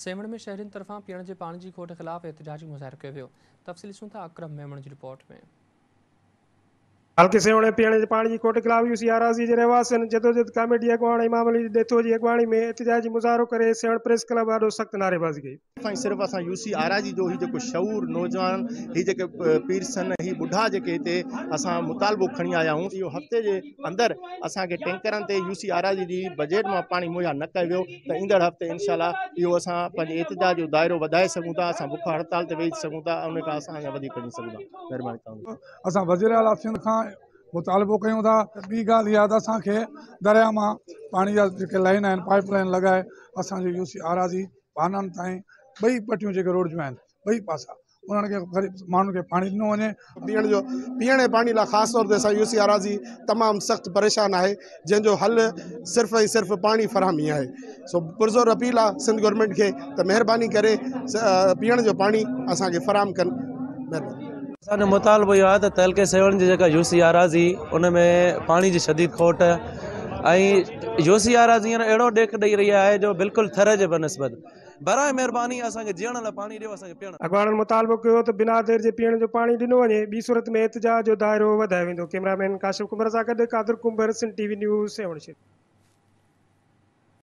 سيوهڻ ۾ شهرين طرفان پيئڻ جي پاڻي جي کوٽ خلاف احتجاجي مظاهرو ڪيو ويو. تفصيل ڏسون ٿا اڪرم ميمڻ جي رپورٽ ۾. تعلقي سيوهڻ ۾ پيئڻ جي پاڻي جي کوٽ خلاف يو سي آراضي جي رهواسين جدوجهد ڪاميٽي اڳواڻ امام علي ڏيٿو جي اڳواڻي ۾ احتجاجي مظاهرو ڪري سيوهڻ پريس ڪلب آڏو سخت نعريبازي ڪئي. صرف ۽ صرف اسان يو سي آراضي جو هي جيڪو شعور نوجوان هي جيڪي پيرسن هي ٻڍا جيڪي هتي اسان مطالبو کڻي آيا آهيون اهو هفتي جي اندر اسان کي ٽينڪرن تي يو سي آراضي جي بجيٽ مان پاڻي مهيا نه ڪيو ويو ته ايندڙ هفتي انشاء الله اهو اسان پنهنجي احتجاج جو دائرو وڌائي سگهون ٿا اسان بک هڙتال تي ويهي سگهون ٿا ان کان اسان اڃا وڌيڪ وڃي سگهون ٿا مهرباني توهان جي. اسان وزير اعليٰ سنڌ کان مطالبو ڪيون ٿا ته ٻي ڳالهه اها ته اسان کي درياء مان پاڻي جا جيڪي لائين آهن پائپ لائين لڳائي اسان جو يو سي آراضي پانن تائين ٻئي پٽيون جيڪي روڊ جون آهن ٻئي پاسا انهن کي غريب ماڻهن کي پاڻي ڏنو وڃي. پيئڻ جو پيئڻ جي پاڻي لاء خاص طور تي اسان يو سي آراضي تمام سخت پريشان آهي جنهن جو حل صرف ۽ صرف پاڻي فراهمي آهي سو پرزور اپيل آهي سنڌ گورنمينٽ کي ته مهرباني ڪري پيئڻ جو پاڻي اسان کي فراهم ڪن مهرباني. اسان جو مطالبو اهو آهي ته تعلقي سيوهڻ جي جيڪا يو سي آراضي ان ۾ پاڻي جي شديد کوٽ ۽ يو سي آراضي هينئر اهڙو ڏيک ڏئي رهي آهي جو بلڪل ٿر جي بنسبت براء مهرباني اسان کي جيئڻ لاء پاڻي ڏيو اسان کي پيئڻ. اڳواڻن مطالبو ڪيو ته بنا دير جي پيئڻ جو پاڻي ڏنو وڃي ٻي صورت ۾ احتجاج جو دائرو وڌايو ويندو ڪئميرا مين ڪاشف ڪنڀر سان گڏ Qadir Kumbhar Sindh T V news Sehwan Sharif.